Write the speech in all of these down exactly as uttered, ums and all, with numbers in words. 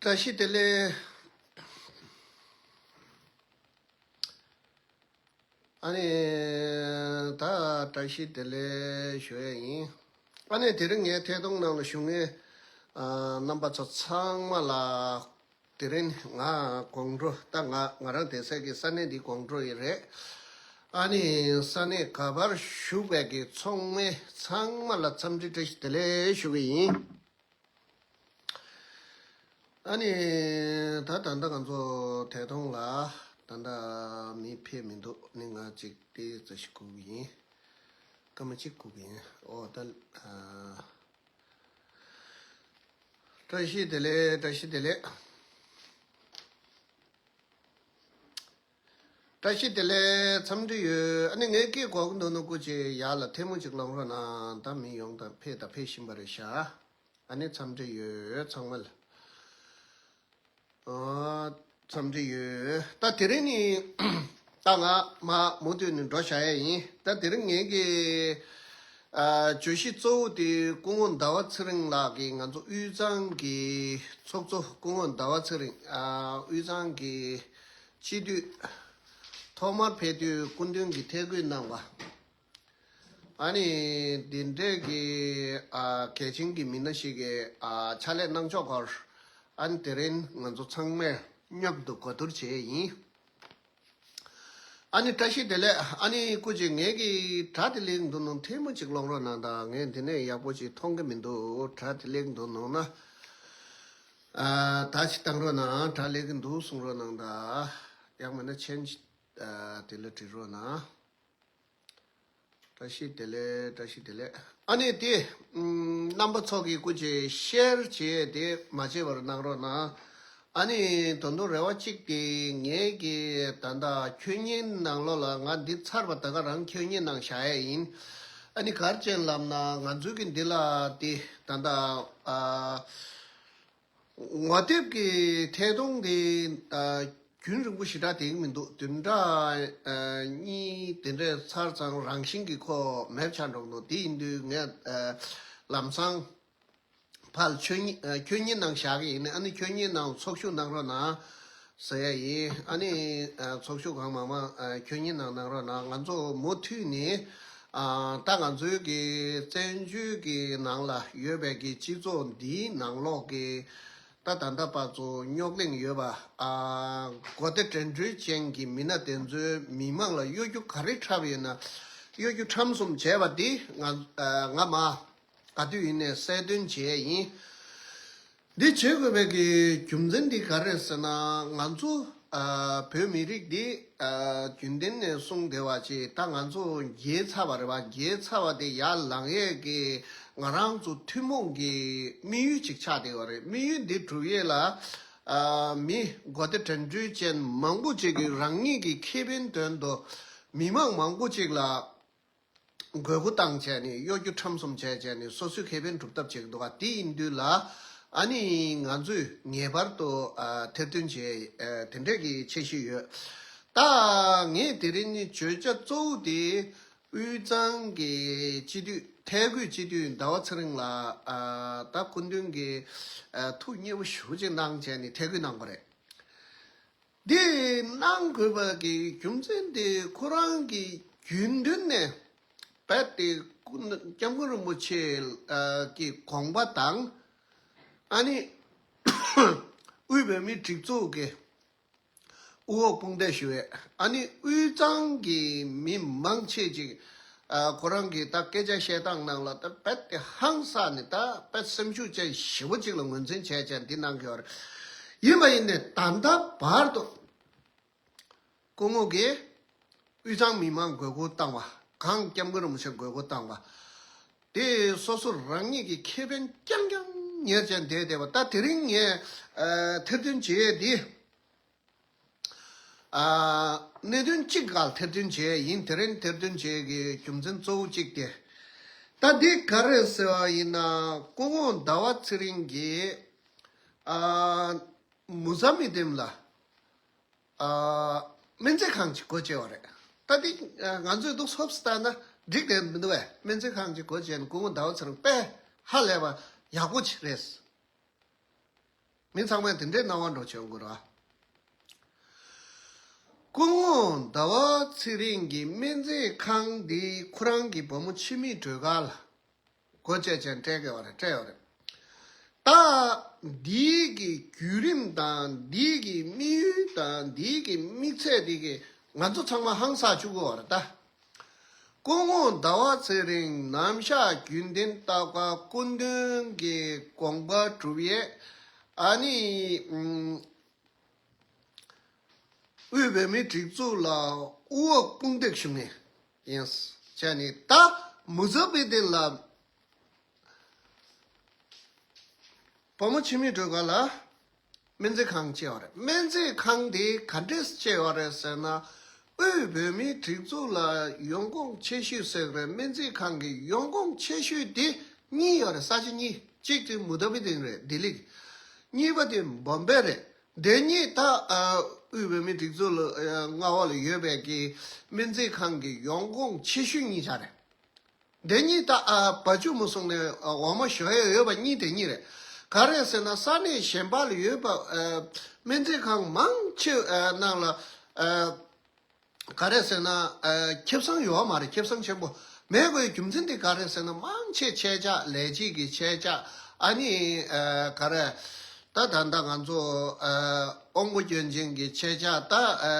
བཀྲ་ཤིས་བདེ་ལེགས། ཨ་ནི། ད་བཀྲ་ཤིས་བདེ་ལེགས་ཞུ་ཡས་ཡིན། ཨ་ནི་དེ་རིང་ངའི་ཐད་གཏོང་ནང་ལ་ཞུགས་མཁན་ཨ་རྣམ་པ་ཚོ་ཚང་མ་ལ། དེ་རིང་ང་དགོང་དྲོ། ད་ང་ང་རང་བསྡད་སའི་གི་ས་གནས་འདི་དགོང་དྲོ་ཡི་རེད། ཨ་ནི་ས་གནས་ག་པར་བཞུགས་པའི་གི་ཚོགས་མི་ཚང་མ་ལ་འཚམས་འདྲི་བཀྲ་ཤིས་བདེ་ལེགས་ཞུ་གི་ཡིན། ཨ་ནི། ད་ད་ལྟ་ང་ཚོ་ཐད་གཏོང་ལ་ད་ལྟ་མི་ཕེབས་མི་འདུག་ནི་ང་གཅིག་དེ་རྩ་ཞིག་སྒུག་གི་ཡིན། སྐར་མ་གཅིག་སྒུག་གི་ཡིན། ཨོ་ད། ཨ། བཀྲ་ཤིས་བདེ་ལེགས། བཀྲ་ཤིས་བདེ་ལེགས། བཀྲ་ཤིས་བདེ་ལེགས། འཚམས་འདྲི་ཡོད། ཨ་ནི་ངའི་སྐད་གོ་གི་འདུག་ན་སྐུ་མཁྱེན་ཡར་ལ་ཐལ་མོ་ཅིག་སློང་རོགས་གནང་། ད་མི་ཡོང་དང་ཕེབས་དང་ཕེབས་བཞིན་པ་རེད་ཤག་ཨ་ནི་འཚམས་འདྲི་ཡོད་ཚང་མ་ལ། ཨ། འཚམས་འདྲི་ཡོད། ད་དེ་རིང་ནི་ད་ང་མ་མུ་མཐུད་ནས་འགྲོ་བཞག་ཡས་ཡིན། ད་དེ་རིང་ངེད་ཀྱི་ཨ་བརྗོད་གཞི་གཙོ་བོ་དེ་སྐུ་ངོ་ཟླ་བ་ཚེ་རིང་ལགས་ཀྱིས་ང་ཚོ་དབུས་གཙང་གི་ཚོགས་གཙོ་སྐུ་ངོ་ཟླ་བ་ཚེ་རིང་ཨ་དབུས་གཙང་གི་སྤྱི་འཐུས་ཐོག་མར་ཕེབས་དུས་སྐུ་མདུན་གྱིས་ཐད་བསྐུལ་གནང་བ། ཨ་ནི་འདི་འདྲས་ཀྱི་ཨ་གལ་ཆེན་གྱི་མི་སྣ་ཞིག་གིས་ཨ་ཕྱག་ལས་གནང་ཕྱོགས་སྐོར་ཨ་ནི་དེ་རིང་ང་ཚོ་ཚང་མས་མཉམ་དུ་གོ་བསྡུར་བྱས་ཡིན། ཨ་ནི་བཀྲ་ཤིས་བདེ་ལེགས། ཨ་ནི་སྐུ་མཁྱེན་ངེད་ཀྱི་དྲ་དེ་ལེགས་འདུག་ན་ཐལ་མོ་ཅིག་སློང་རོགས་གནང་དང་། ངས་འདི་ནས་ཡག་པོ་ཅིག་མཐོང་གི་མི་འདུག་དྲ་དེ་ལེགས་འདུག་ན་ན་ཨ་ད་ཅིག་བཏང་རོགས་གནང་། དྲ་ལེགས་ཀྱི་འདུག་གསུང་རོགས་གནང་དང་། ཡང་མིན་ན་མཆན་ཅིག་ཨ་དེ་ལ་བྲིས་རོགས་གནང་། བཀྲ་ཤིས་བདེ་ལེགས། བཀྲ་ཤིས་བདེ་ལེགས། ཨ་ནི་དེ་ཨམ་རྣམ་པ་ཚོ་གིས་སྐུ་མཁྱེན་ཤེར་བྱས་དེ་མ་བརྗེད་པར་གནང་རོགས་གནང་། ཨ་ནི་ད་དུང་རེ་བ་གཅིག་དེ་ངེད་ཀྱི་ད་ལྟ་ཁྱོད་ཉིད་ནང་ལོགས་ལ་ང་འདི་ཚར་བ་ད་ག་རང་ཁྱོད་ཉིད་ནང་བཞག་ཡས་ཡིན། ཨ་ནི་ག་རེ་བྱས་ལབ་ན་ང་ཚོའི་གི་འདི་ལ་དེ་ད་ལྟ་ཨ། ངོ་དེབ་ཀྱི་ཐད་གཏོང་དེ་ཨ་རྒྱུན་རིང་པོ་ཞེ་དྲག་བསྡད་ཀྱི་མི་འདུག་བདུན་ཕྲག་ཨ་གཉིས་དེ་འདྲས་ཚར་ཙང་རང་བཞིན་གྱིས་ཁོ་མེད་ཆགས་འགྲོ་གི་འདུག་དེ་ཡིན་དུས་ངས་ཨ་ལམ་སང་ཕར་ཁྱོད་ཉིད་ཨ་ཁྱོད་ཉིད་ནང་བཞག་གི་ཡིན། ཨ་ནི་ཁྱོད་ཉིད་ནང་ཚོགས་ཞུགས་གནང་རོགས་གནང་ཟེར་ཡ་ཡིན། ཨ་ནི་ཨ་ཚོགས་ཞུགས་གང་མང་མང་ཨ་ཁྱོད་ཉིད་ནང་གནང་རོགས་གནང་། ང་ཚོ་མུ་མཐུད་ནས་ཨ་ད་ང་ཚོའི་གི་བཙན་བྱོལ་གྱི་ནང་ལ་ཡོད་པའི་གི་སྤྱི་ཚོགས་འདིའི་ནང་ལོགས་ཀྱི་ད་ད་ལྟ་བར་དུ་རྙོག་གླེང་ཡོད་པ་ཨ་གོ་བདེ་དྲན་འཕྲུལ་ཅན་གྱི་མི་སྣ་དེ་ཚོས་མི་མང་ལ་གཡོ་སྒྱུ་ག་རེ་འཁྲབ་ཡོད་ན། གཡོ་སྒྱུ་ཁྲམ་གསུམ་བྱས་པ་འདི་ང་ཨ་ང་མ་ག་དུས་ཡིན་ནའི་གསལ་སྟོན་བྱས་ཡིན། འདི་བྱེད་དགོས་པའི་གི་རྒྱུ་མཚན་འདི་ག་རེ་རེད་ཟེར་ན། ང་ཚོ་ཨ་བོད་མི་རིགས་འདི་ཨ་རྒྱུན་ལྡན་ནས་གསུངས་བསྡད་པ་ཅིག་ད་ང་ཚོ་རྒྱལ་ཚར་བ་རེད་པ། རྒྱལ་ཚར་བ་དེ་ཡར་ལངས་ཡས་ཀྱི་ང་རང་ཚོ་ཐུན་མོང་གི་དམིགས་ཡུལ་ཅིག་ཆགས་བསྡད་པ་རེད། དམིགས་ཡུལ་འདི་འགྲུབ་ཡས་ལ་ཨ་མི་གོ་བདེ་དྲན་འཕྲུལ་ཅན་མང་པོ་ཅིག་གིས་རང་ཉིད་ཀྱི་ཁེ་ཕན་དོན་དུ་མི་མང་མང་པོ་ཅིག་ལ་དགོས་མཁོ་བཏང་བྱས་ནས་གཡོ་སྒྱུ་ཁྲམ་གསུམ་བྱས་བྱས་ནས་སོ་སོའི་ཁེ་ཕན་སྒྲུབ་ཐབས་བྱེད་ཀྱི་འདུག་ག་དེ་ཡིན་དུས་ལ་ཨ་ནི་ང་ཚོས་ངེས་པར་དུ་ཨ་ཐེར་འདོན་བྱེད་ཨ་དེ་འདྲས་ཀྱི་འཆར་གཞི་ཡོད། ད་ངས་དེ་རིང་ནི་བརྗོད་བྱ་གཙོ་བོ་དེ་དབུས་གཙང་གི་སྤྱི་འཐུས་ཐད་བསྐོས་སྤྱི་འཐུས་ཟླ་བ་ཚེ་རིང་ལགས་ཨ་ད་སྐུ་མདུན་གྱིས་ཨ་ཐུགས་མཉེས་པོ་ཞེ་པོ་ཅིག་གནང་བྱས་ནས་ཐད་བསྐོས་གནང་བ་རེད། འདི་གནང་དགོས་པ་གི་རྒྱུ་མཚན་དེ་ཁོ་རང་གི་རྒྱུན་དུ་ནས་རྦད་དེ་སྐུ་སྐྱབས་མགོན་རིན་པོ་ཆེ་ཨ་གི་དགོངས་པ་དང་ཨ་ནི་དབུས་བོད་མིའི་སྒྲིག་འཛུགས་ཀྱི་དབུ་འོག་དཔུང་འདེགས་ཞུ་བའི་ཨ་ནི་དབུས་གཙང་གི་མི་མང་ཆེ་ཅིག་ཨ་ཁོ་རང་གི་ད་སྐད་ཆ་བཤད་སྟངས་ནང་ལ་ད་རྦད་དེ་ཧང་སངས་ནས་ད་རྦད་སེམས་ཤུགས་ཅན་ཞེ་པོ་ཅིག་ལ་ངོས་འཛིན་བྱས་བྱས་འདི་གནང་གི་ཡོད་རེད། ཡིན་པ་ཡིན་ནས་ད་ལྟ་བར་དུ་སྐུ་ངོ་གིས་དབུས་གཙང་མི་མང་དགོས་མཁོ་བཏང་བ། གང་སྐྱབས་མགོན་རིན་པོ་ཆེ་དགོས་མཁོ་བཏང་བ། དེ་སོ་སོ་རང་ཉིད་ཀྱི་ཁེ་ཕན་རྐྱང་རྐྱང་ཉར་བྱས་བསྡད་བསྡད་པ། ད་དེ་རིང་ངས་ཨ་ཐེར་འདོན་བྱེད་ཡས་འདི། ཨ་གནད་དོན་གཅིག་སྒང་ཐེར་འདོན་བྱས་ཡིན། དེ་རིང་ཐེར་འདོན་བྱས་ཀྱི་རྒྱུ་མཚན་གཙོ་བོ་གཅིག་དེ། ད་འདི་ག་རེ་ཟེར་བ་ཡིན་ན་སྐུ་ངོ་ཟླ་བ་ཚེ་རིང་གིས་ཨ་མུ་ཛ་མི་དེམ་ལ་ཨ་སྨན་རྩིས་ཁང་ཅིག་སྒོ་ཕྱེ་བ་རེད། ད་འདི་ཨ་ང་ཚོས་འདུག་སོབ་སི་ལྟ་ན་འགྲིག་བསྡད་མི་འདུག་བས། སྨན་རྩིས་ཁང་ཅིག་སྒོ་ཕྱེ་ནས་སྐུ་ངོ་ཟླ་བ་ཚེ་རིང་དཔེ་ཧ་ལས་པ་ཡག་པོ་ཅིག་རེད། མི་ཚང་མས་དེ་འདྲའི་སྣང་བ་འགྲོ་བྱུང་དགོས་ར། སྐུ་ངོ་ཟླ་བ་ཚེ་རིང་གི་སྨན་རྩིས་ཁང་འདི་ཁོ་རང་གི་བུ་མོ་འཆི་མེད་སྒྲོལ་དཀར་ལ་སྒོ་བཅད་བྱས་སྤྲད་དགོས་པ་རེད། སྤྲད་ཡོད་རེད། ད་འདིའི་གི་བརྒྱུད་རིམ་དང་འདིའི་གི་དམིགས་ཡུལ་དང་འདིའི་གི་དམིགས་ཚད་འདི་གི་ང་ཚོ་ཚང་མ་ཧང་སངས་བཅུག་དགོས་པ་རེད་ད། སྐུ་ངོ་ཟླ་བ་ཚེ་རིང་ནམ་ཞག་རྒྱུན་ལྡན་ལྟ་བ་སྐུ་མདུན་གྱི་དགོངས་པ་སྒྲུབ་ཡས། ཨ་ནི་ཨུམ། དབུས་བོད་མིའི་སྒྲིག་འཛུགས་ལ་དབུ་འོག་དཔུང་འདེགས་ཞུ་མཁན་ཡིན། བྱས་ནས་ད་མུ་ཛ་བི་དིན་ལ་བུ་མོ་འཆི་མེད་སྒྲོལ་དཀར་ལ་སྨན་རྩིས་ཁང་བཅས་པ་རེད། སྨན་རྩིས་ཁང་དེ་ག་འདྲས་བཅས་པ་རེད་ཟེར་ན། དབུས་བོད་མིའི་སྒྲིག་འཛུགས་ལ་ཡོང་ཁུངས་ཆེ་ཤོས་ཟེར་བའི་སྨན་རྩིས་ཁང་གི་ཡོང་ཁུངས་ཆེ་ཤོས་དེ་གཉིས་ཡོད་རེད། ས་ཆ་གཉིས། གཅིག་དེ་མུ་ཛ་བི་དིན་རེད། ལྡི་ལི། གཉིས་པ་དེ་བོམ་བེ་རེད། དེ་གཉིས་ད་ཨ་དབུས་བོད་མིའི་སྒྲིག་འཛུགས་ལ་ཨ་མངའ་འོག་ལ་ཡོད་པའི་གི་སྨན་རྩིས་ཁང་གི་ཡོང་ཁུངས་ཆེ་ཤོས་གཉིས་ཆགས་རེད། དེ་གཉིས་ད་ཨ་བ་ཅུ་མུ་སོང་ནས་ཨ་འོ་མ་ཞོ་ཡ་ཡོད་པ་གཉིས་དེ་གཉིས་རེད། ག་རེ་ཟེར་ན་ས་གནས་གཞན་པ་ལ་ཡོད་པ་ཨ་སྨན་རྩིས་ཁང་མང་ཆེ་ཨ་ནང་ལ་ཨ། ག་རེ་ཟེར་ན་ཨ་ཁེ་བཟང་ཡོད་མ་རེད། ཁེ་བཟང་ཆེན་པོ་མེད་དགོས་རྒྱུ་མཚན་དེ་ག་རེ་ཟེར་ན། མང་ཆེ་ཆད་ཆག་ལས་བྱེད་ཀྱི་ཆད་ཆག་ཨ་ནི་ཨ་ག་རེ་ད་ད་ལྟ་ང་ཚོ་ཨ་དབང་པོ་སྐྱོན་ཅན་གྱི་ཆད་ཆག་ད་ཨ་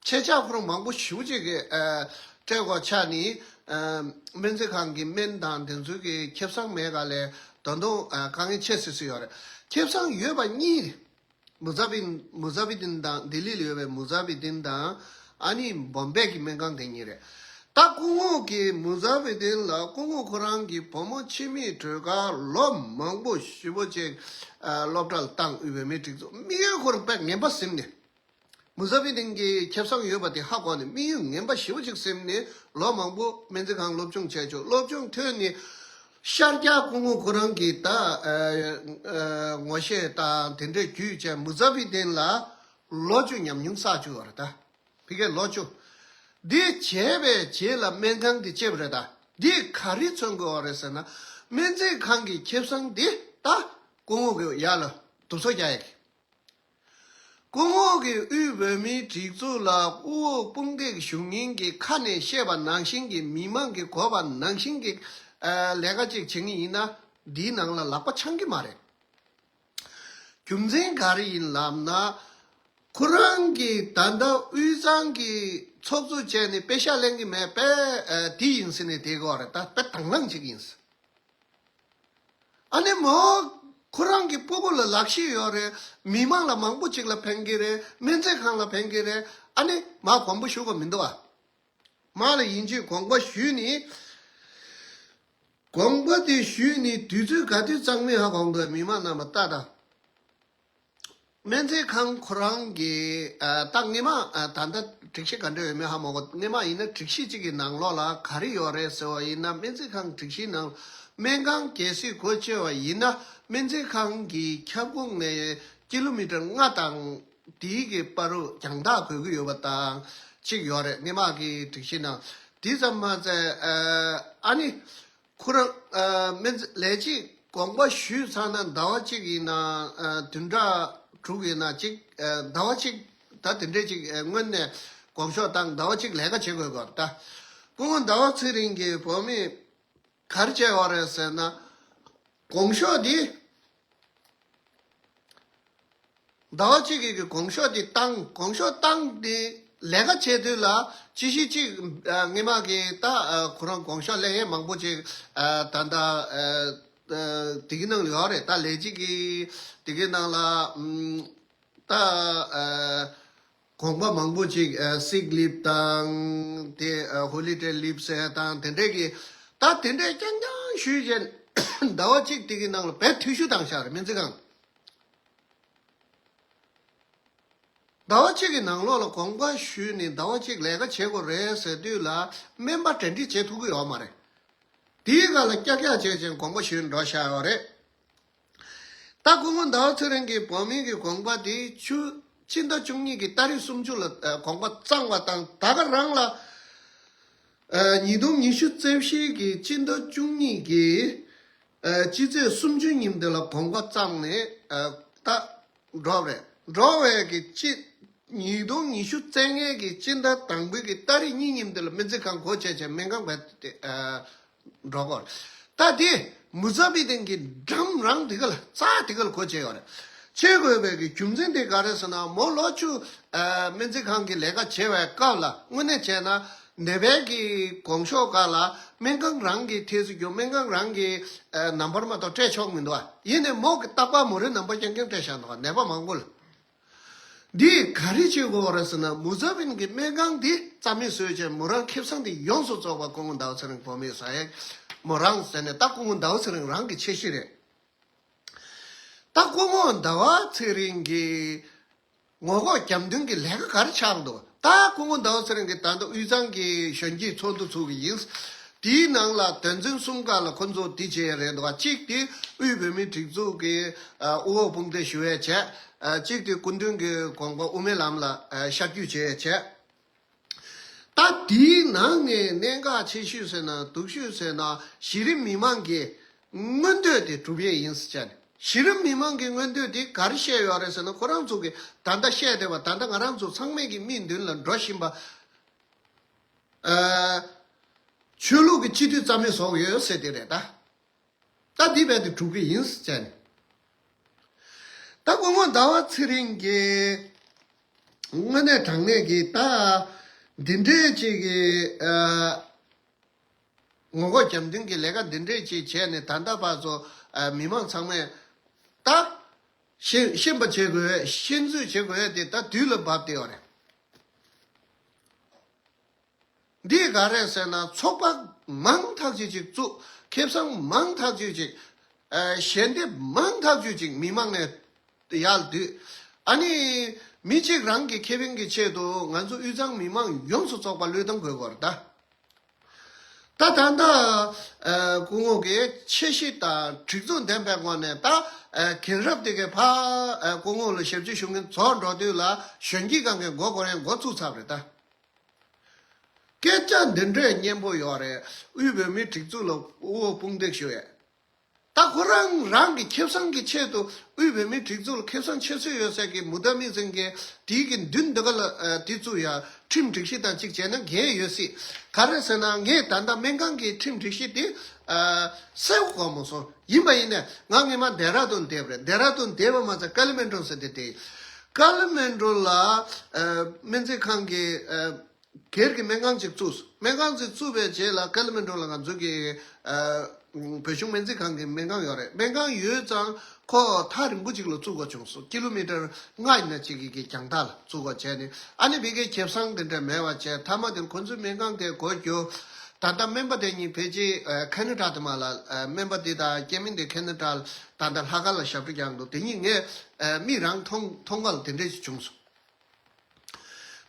ཆད་ཆག་ཁོ་རང་མང་པོ་ཞེ་པོ་ཅིག་གི་ཨ་སྤྲད་དགོས་ཆགས་ནི། ཨ་སྨན་རྩིས་ཁང་གི་སྨན་དང་དེ་ཚོའི་གི་ཁེ་བཟང་མེད་ག་ལས་ད་དུང་ཨ་དཀའ་ངལ་ཆེ་སྲིད་སྲིད་ཡོད་རེད། ཁེ་བཟང་ཡོད་པ་གཉིས། མུ་ཛ་བི་མུ་ཛ་བི་དིན་དང་། ལྡི་ལི་ལ་ཡོད་པའི་མུ་ཛ་བི་དིན་དང་། ཨ་ནི་བོམ་བེ་གི་སྨན་ཁང་དེ་གཉིས་རེད། ད་སྐུ་ངོ་གི་མུ་ཛ་བི་དིན་ལ་སྐུ་ངོ་ཁོ་རང་གི་བུ་མོ་འཆི་མེད་སྒྲོལ་དཀར་ལོ་མང་པོ་ཞེ་པོ་ཅིག་ཨ་སློབ་གྲྭ་ལ་བཏང་། དབུས་བོད་མིའི་སྒྲིག་འཛུགས། དམིགས་ཡུལ་ཁོ་རང་དཔེ་ངན་པ་ཟིན་ནས། མུ་ཛ་བི་དིན་གྱི་ཁེ་བཟང་ཡོད་པ་དེ་ཧ་གོ་ནས་དམིགས་ཡུལ་ངན་པ་ཞེ་པོ་ཅིག་ཟིན་ནས་ལོ་མང་པོ་སྨན་རྩིས་ཁང་སློབ་སྦྱོང་བྱས་ཆོག་སློབ་སྦྱོང་ཐོན་ནས་ཤར་རྒྱག་སྐུ་ངོ་ཁོ་རང་གིས་ད་ཨ་ཨ་ངོ་ཤེས་དང་དེ་འདྲས་བརྒྱུད་བྱས་མུ་ཛ་བི་དིན་ལ་ལོ་བཅུ་ཉམས་མྱོང་བསགས་བཅུག་ཡོད་རེད་ད། ཕ་གིར་ལོ་བཅུ། འདི་བྱས་པའི་རྗེས་ལ་སྨན་ཁང་འདི་བཅད་པ་རེད་ད། འདིས་ག་རེ་མཚོན་དགོས་པ་རེད་ཟེར་ན། སྨན་རྩིས་ཁང་གི་ཁེ་བཟང་འདི་ད་སྐུ་ངོ་གི་ཡ་ལ་དུབ་སོ་རྒྱག་ཡ་གི། སྐུ་ངོ་གིས་དབུས་བོད་མིའི་སྒྲིག་འཛུགས་ལ་དབུ་འོག་དཔུང་འདེགས་ཞུ་མཁན་གྱི་ཁ་ནས་བཤད་པ་ནང་བཞིན་གྱི། མི་མང་གིས་གོ་བ་ནང་བཞིན་གྱི་ཨ་ལས་ཀ་ཅིག་བྱེད་ངེས་ཡིན་ན། འདིའི་ནང་ལ་ལག་པ་འཆང་གི་མ་རེད། རྒྱུ་མཚན་ག་རེ་ཡིན་ལབ་ན། ཁོ་རང་གིས་ད་ལྟ་དབུས་གཙང་གི་ཚོགས་གཙོ་བྱས་ནས་པེ་ཤག་ལེན་གྱི་མེད་པས། ཨ་དེ་ཡིན་ཟེར་ནས་བསྡད་ཀྱི་ཡོད་རེད་ད། དཔེ་དང་བླངས་ཅིག་ཡིན། ཨ་ནི་མོ་ཁོ་རང་གི་སྤུ་གུ་ལ་ལག་ཤེས་ཡོད་རེད། མི་མང་ལ་མང་པོ་ཅིག་ལ་ཕན་གྱི་རེད། སྨན་རྩིས་ཁང་ལ་ཕན་གྱི་རེད། ཨ་ནི་མར་དགོངས་པ་ཞུ་དགོས་མི་འདུག་བ། མར་ལ་ཡིན་གཅིག་དགོངས་པ་ཞུས་ནས། དགོངས་པ་དེ་ཞུས་ནས་དུས་ཚོད་ག་དུས་གཙང་མའི་ཧ་གོ་འདུག་མི་མང་རྣམ་པ་ལྟ་དང་། སྨན་རྩིས་ཁང་ཁོ་རང་གི་ཨ་ད་སྔོན་མ་ཨ་ད་ལྟ་སྒྲིག་གཞི་ག་འདྲ་ཡོད་མེད་ཧ་མ་གོ། སྔོན་མ་ཡིན་ན་སྒྲིག་གཞི་གཅིག་གི་ནང་ལོགས་ལ་ག་རེ་ཡོད་རེད་ཟེར་བ་ཡིན་ན། སྨན་རྩིས་ཁང་སྒྲིག་གཞིའི་ནང་སྨན་ཁང་གལ་སྲིད་སྒོ་ཕྱེ་བ་ཡིན་ན། སྨན་རྩིས་ཁང་གི་ཁྱབ་ཁོངས་ནས་ཀི་ལོ་མི་ཊར་ལྔ་དང་དེའི་གི་བར་དུ་རྒྱང་ཐག་དགོས་ཀྱི་ཡོད་པ་དང་གཅིག་ཡོད་རེད། སྔོན་མ་གི་སྒྲིག་གཞི་ནང་། དེ་ཙམ་མ་ཟད་ཨ་ཨ་ནི། ཁོ་རང་ཨ་སྨན་རྩིས་ལས་བྱེད་དགོངས་པ་ཞུས་ཚར་ན་ཟླ་བ་གཅིག་ཡིན་ན་ཨ་བདུན་ཕྲག་དྲུག་ཡིན་ན་གཅིག་ཨ་ཟླ་བ་གཅིག་ད་དེ་འདྲས་ཅིག་ཨ་སྔོན་ནས་དགོངས་ཞུ་བཏང་། ཟླ་བ་གཅིག་ལས་ཀ་བྱེད་དགོས་པ་རེད་ད། སྐུ་ངོ་ཟླ་བ་ཚེ་རིང་གི་བུ་མོས་ག་རེ་བྱས་པ་རེད་ཟེར་ན། དགོངས་ཞུ་འདི། ཟླ་བ་གཅིག་གི་དགོངས་ཞུ་དེ་བཏང་། དགོངས་ཞུ་བཏང་སྟེ་ལས་ཀ་བྱེད་དུས་ལ་ཅི་ཞིག་ཅིག་ཨ་སྔོན་མ་གི་ད་ཨ་ཁོ་རང་དགོངས་ཞུ་ལེན་ཡས་མང་པོ་ཅིག་ཨ་ད་ལྟ་ཨ་ཨ་དེ་གི་ནང་ལ་ཡོད་རེད། ད་ལས་བྱེད་ཀྱི་དེ་གི་ནང་ལ་ཨམ་ད་ཨ་དགོངས་པ་མང་པོ་ཅིག་ཨ་སིག་ལིབ་དང་དེ་ཨ་ཧོ་ལི་ཌེ་ལིབ་ཟེར་དང་དེ་འདྲས་ཀྱི་ད་དེ་འདྲས་རྐྱང་རྐྱང་ཞུས་བྱས་ཟླ་བ་གཅིག་དེ་གི་ནང་ལ་བས་འཐུས་ཤོར་བཏང་བཞག་རེད། སྨན་རྩིས་ཁང་། ཟླ་བ་གཅིག་གི་ནང་ལོགས་ལ་དགོངས་པ་ཞུས་ནས་ཟླ་བ་གཅིག་ལས་ཀ་བྱེད་དགོས་རེད་ཟེར་དུས་ལ་སྨན་པ་གྲ་སྒྲིག་བྱེད་ཐུབ་ཀྱི་ཡོད་མ་རེད། དེའི་སྒང་ལ་ཀྱག་ཀྱག་བྱས་བྱས་དགོངས་པ་ཞུས་འགྲོ་བཞག་ཡོད་རེད། ད་སྐུ་ངོ་ཟླ་བ་ཚེ་རིང་གི་བུ་མོ་གི་དགོངས་པ་དེ་ཆུ་སྤྱི་ཟླ་བཅུ་གཉིས་ཀྱི་ཏ་རིག་སུམ་ཅུ་ལ་ཨ་དགོངས་པ་བརྩམས་པ་དང་ད་ག་རང་ལ། ཨ་ཉིས་སྟོང་ཉི་ཤུ་རྩ་བཞི་གི་སྤྱི་ཟླ་བཅུ་གཉིས་ཀྱི་ཨ་སྤྱི་ཚེས་སུམ་ཅུ་ཉིན་དེ་ལ་དགོངས་པ་བརྩམས་ནས་ཨ་ད་ འགྲོ་བ་རེད། འགྲོ་བའི་གི་སྤྱི། ཉིས་སྟོང་ཉི་ཤུ་རྩ་ལྔའི་གི་སྤྱི་ཟླ་དང་པོའི་གི་ཏ་རིག་གཉིས་ཉིན་དེ་ལ་སྨན་རྩིས་ཁང་སྒོ་ཕྱེ་བྱས་སྨན་ཁང་བར་དེ་ཨ་འགྲོ་གོ། ད་དེ་མུ་ཛ་བི་དིན་གི་འགྲམ་རང་དེ་ག་ལ་རྩ་དེ་ག་ལ་སྒོ་ཕྱེ་ཡོད་རེད། ཕྱེ་དགོས་པའི་གི་རྒྱུ་མཚན་དེ་ག་རེ་ཟེར་ན། མོ་ལོ་བཅུ་ཨ་སྨན་རྩིས་ཁང་གི་ལས་ཀ་བྱེད་པའི་སྐབས་ལ་དངོས་གནས་བྱས་ན། ནད་པའི་གི་གོང་ཤོག་སྒང་ལ་སྨན་ཁང་རང་གི་ཐད་སུ་རྒྱུ། སྨན་ཁང་རང་གི་ཨ་ནམ་བར་མ་གཏོགས་སྤྲད་ཆོག་མི་འདུག་ཨ། ཡིན་ནའི་མོ་གི་རྟག་པར་མོ་རའི་ནམ་བར་རྐྱང་རྐྱང་སྤྲད་བཞག་འདུག་ཨ། ནད་པ་མང་པོ་ལ། འདིས་ག་རེ་བྱེད་དགོས་པ་རེད་ཟེར་ན། མུ་ཛ་བིན་གྱི་སྨན་ཁང་འདི་རྩ་མེད་བཟོས་བྱས་མོ་རང་ཁེ་བཟང་དེ་ཡོངས་སུ་རྫོགས་པ་སྐུ་ངོ་ཟླ་བ་ཚེ་རིང་བུ་མོས་ཟ་ཡས། མོ་རང་ཟེར་ནས་ད་སྐུ་ངོ་ཟླ་བ་ཚེ་རིང་རང་གི་ཆེ་ཤོས་རེད། ད་སྐུ་ངོ་ཟླ་བ་ཚེ་རིང་གི་ངོ་ལྐོག་རྒྱབ་མདུན་གྱི་ལས་ཀ་ག་རེ་ཆགས་འདུག་ད་སྐུ་ངོ་ཟླ་བ་ཚེ་རིང་གིས་ད་ལྟ་དབུས་གཙང་གི་གཞོན་སྐྱེས་ཚོགས་འདུ་ཚུགས་ཀྱི་ཡིན། དེའི་ནང་ལ་དོན་ཚན་གསུམ་སྒང་ལ་ཁོ་ཚོ་འདི་བྱས་རེད་འདུག་གཅིག་དེ་དབུས་བོད་མིའི་སྒྲིག་འཛུགས་ཀྱི་ཨ་དབུ་འོག་དཔུང་འདེགས་ཞུ་ཡས་བྱས། ཨ་གཅིག་དེ་སྐུ་མདུན་གྱི་དགོངས་པ་དབུ་མའི་ལམ་ལ་ཨ་ཤར་བསྐྱོད་བྱས་བྱས། ད་དེའི་ནང་ནས་གནད་འགག་ཆེ་ཤོས་ཟེར་ན། སྡུག་ཤོས་ཟེར་ན། གཞི་རིམ་མི་མང་གི་མངོན་འདོད་དེ་སྒྲུབ་ཡས་ཡིན་ཟེར་བྱས་ནས། གཞི་རིམ་མི་མང་གི་མངོན་འདོད་དེ་ག་རེ་བཤད་ཡོད་རེད་ཟེར་ན། ཁོ་རང་ཚོ་གི་ད་ལྟ་བཤད་བསྡད་པ། ད་ལྟ་ང་རང་ཚོ་ཚང་མས་ཀྱི་མིག་མདུན་ལ་འགྲོ་བཞིན་པ། ཨ་ཆོས་ལུགས་ཀྱི་སྤྱི་འཐུས་རྩ་མེད་བཟོ་གི་ཡོད་ཟེར་དེ་རེད་ད། ད་འདི་རྦད་དེ་གྲུབ་ཀྱི་ཡིན་ཟེར་བྱས་ནས། ད་སྐུ་ངོ་ཟླ་བ་ཚེ་རིང་གིས་དངོས་གནས་དྲང་གནས་ཀྱི་ད་འདི་འདྲའི་ཅིག་གི་ཨ་ངོ་ལྐོག་རྒྱབ་མདུན་གྱི་ལས་ཀ་འདི་འདྲའི་ཅིག་བྱས་ནས། ད་ལྟ་བར་དུ་ཨ་མི་མང་ཚང་མས་ད་ཤེས་ཤེས་པ་བྱེད་དགོས། ཤེས་ཚོད་བྱེད་དགོས་དེ་ད་དུས་ལ་བབས་བསྡད་ཡོད་རེད། འདི་ག་རེད་ཟེར་ན། ཚོགས་པ་མང་ཐག་ཆོད་ཅིག་བཙུགས། ཁེ་བཟང་མང་ཐག་ཆོད་ཅིག་ཨ་ཞལ་འདེབས་མང་ཐག་ཆོད་ཅིག་མི་མང་ནས་ཡར་བསྡུས། ཨ་ནི་མི་གཅིག་རང་གི་ཁེ་ཕན་གྱི་ཆེད་དུ་ང་ཚོ་དབུས་གཙང་མི་མང་ཡོངས་སུ་རྫོགས་པ་བློས་གཏོང་དགོས་སྐོར་ད། ད་ད་ལྟ་ཨ་སྐུ་ངོ་གིས་འཆར་གཞི་དང་སྒྲིག་འཛུགས་ལྡན་པའི་ངོས་ནས། ད་ཨ་རྒན་རབས་དེ་གའི་ཕར་ཨ་སྐུ་ངོ་ལ་ཞབས་ཕྱི་ཞུ་མཁན་རྫོགས་འགྲོ་དུས་ལ་གཞོན་སྐྱེས་སྒང་གའི་མགོ་སྐོར་ཡས་འགོ་བཙུགས་ཚར་བ་རེད་ད། སྐད་ཆ་འདི་འདྲས་སྙན་པོ་ཡོད་རེད། དབུས་བོད་མིའི་སྒྲིག་འཛུགས་ལ་དབུ་འོག་དཔུང་འདེགས་ཞུ་ཡས། ད་ཁོ་རང་རང་གི་ཁེ་བཟང་གི་ཆེད་དུ་དབུས་བོད་མིའི་སྒྲིག་འཛུགས་ལ་ཁེ་བཟང་ཆེ་ཤོས་ཡོད་ས་གི་མུ་མཐའ་མི་འཛིན་མཁན་དེའི་གི་མདུན་འདི་ག་ལ་ཨ་དེ་བཙུགས་ཡ། ཁྲིམས་སྒྲིག་གཞི་དང་གཅིག་བྱས་ན་འགན་ཡོད་སྲིད། ག་རེ་ཟེར་ན། ངས་ད་ལྟ་སྨན་ཁང་གི་ཁྲིམས་སྒྲིག་གཞི་དེ་ཨ་གསལ་པོ་གོ་མ་སོང་། ཡིན་པ་ཡིན་ནས་ང་སྔོན་མ་ལྡེ་ར་ལྡུན་བསྡད་པ་རེད། ལྡེ་ར་ལྡུན་བསྡད་པ་མ་ཚད་ཀ་ལི་མན་ཌོ་ཟེར་དེ་དེ། ཀ་ལི་མན་ཌོ་ལ་ཨ་སྨན་རྩིས་ཁང་གི་ཨ་སྒེར་གྱི་སྨན་ཁང་ཅིག་བཙུགས། སྨན་ཁང་ཅིག་བཙུགས་པའི་རྗེས་ལ་ཀ་ལི་མན་ཌོ་ལ་ང་ཚོ་གི་ཨ་བོད་གཞུང་སྨན་རྩིས་ཁང་གི་སྨན་ཁང་ཡོད་རེད། སྨན་ཁང་ཡོད་ཙང་ཁོ་ཐག་རིང་པོ་ཅིག་ལ་བཙུགས་དགོས་བྱུང་སོང་། ཀི་ལོ་མི་ཊར་ལྔ་ཡིན་ན་གཅིག་གི་གི་རྒྱང་ཐག་ལ་བཙུགས་དགོས་བྱས་ནས། ཨ་ནི་ཕ་གིའི་ཁེ་བཟང་དེ་འདྲ་མེད་པ་བྱས། མཐའ་མ་དེར་ཁོ་ཚོའི་སྨན་ཁང་དེ་སྒོ་རྒྱུ། ད་ལྟ་སྨན་པ་དེ་གཉིས་ཕལ་ཆེར་ཨ་ཁ་ན་ཌ་དེ་མ་ལ། ཨ་སྨན་པ་དེ་དང་སྐྱེ་དམན་དེ་ཁ་ན་ཌ་ལ་ད་ལྟ་ལྷག་དཀར་ལ་ཞབས་བྲོ་རྒྱག་འདུག་དེ་གཉིས་ངས་ཨ་མིག་རང་མཐོང་མཐོང་ག་ལ་དེ་འདྲ་ཞིག་བྱུང་སོང་།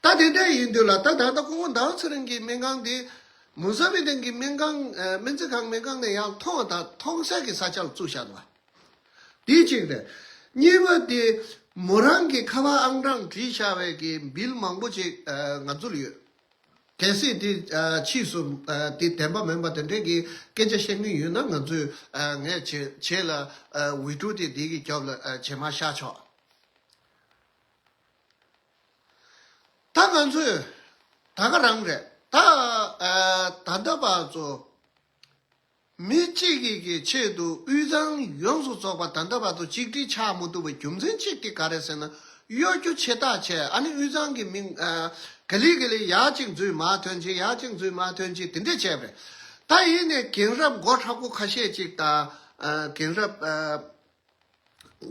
ད་དེ་འདྲ་ཡིན་དུས་ལ། ད་ད་ལྟ་སྐུ་ངོ་ཟླ་བ་ཚེ་རིང་གི་སྨན་ཁང་དེ་མུ་ཛ་བི་དིན་གྱི་སྨན་ཁང་། ཨ་སྨན་རྩིས་ཁང་སྨན་ཁང་ནས་ཡང་མཐོང་བ་དང་མཐོང་གསལ་གྱི་ས་ཆ་ལ་བཙུགས་བཞག་འདུག་བ། དེ་གཅིག་རེད། གཉིས་པ་དེ་མོ་རང་གི་ཁ་པར་ཨང་གྲངས་བྲིས་བཞག་པའི་གི་བིལ་མང་པོ་ཅིག་ཨ་ང་ཚོ་ལ་ཡོད། གལ་སྲིད་དེ་ཨ་ཕྱིས་སུ་ཨ་དེ་བདེན་པ་མིན་པ་དེ་འདྲའི་གི་སྐད་ཆ་བཤད་མཁན་ཡོད་ན། ང་ཚོས་ཨ་ངས་བྱེད་བྱེད་ལ་ཨ་ཝི་ཀྲུ་དེ་དེ་གི་རྒྱབ་ལ་ཨ་བྱེ་མ་བཞག་ཆོག་ད་ང་ཚོས་ད་ག་རང་རེད། ད་ཨ་ད་ལྟ་བར་དུ་མི་གཅིག་གི་གི་ཆེད་དུ་དབུས་གཙང་ཡོངས་སུ་རྫོགས་པ་ད་ལྟ་བར་དུ་གཅིག་སྒྲིལ་ཆགས་མ་ཐུབ་པའི་རྒྱུ་མཚན་གཅིག་དེ་ག་རེ་ཟེར་ན། གཡོ་སྒྱུ་ཆེ་ཐག་ཆད། ཨ་ནི་དབུས་གཙང་གི་མི་ཨ་ག་ལེ་ག་ལེ་ཡར་གཅིག་འཛུལ་མར་ཐོན་བྱས། ཡར་གཅིག་འཛུལ་མར་ཐོན་བྱས། དེ་འདྲས་བྱས་པ་རེད། ད་ཡིན་ནའི་རྒན་རབས་མགོ་མཁྲེགས་པོ་ཁ་ཤས་ཅིག་དང་། ཨ་རྒན་རབས་ཨ་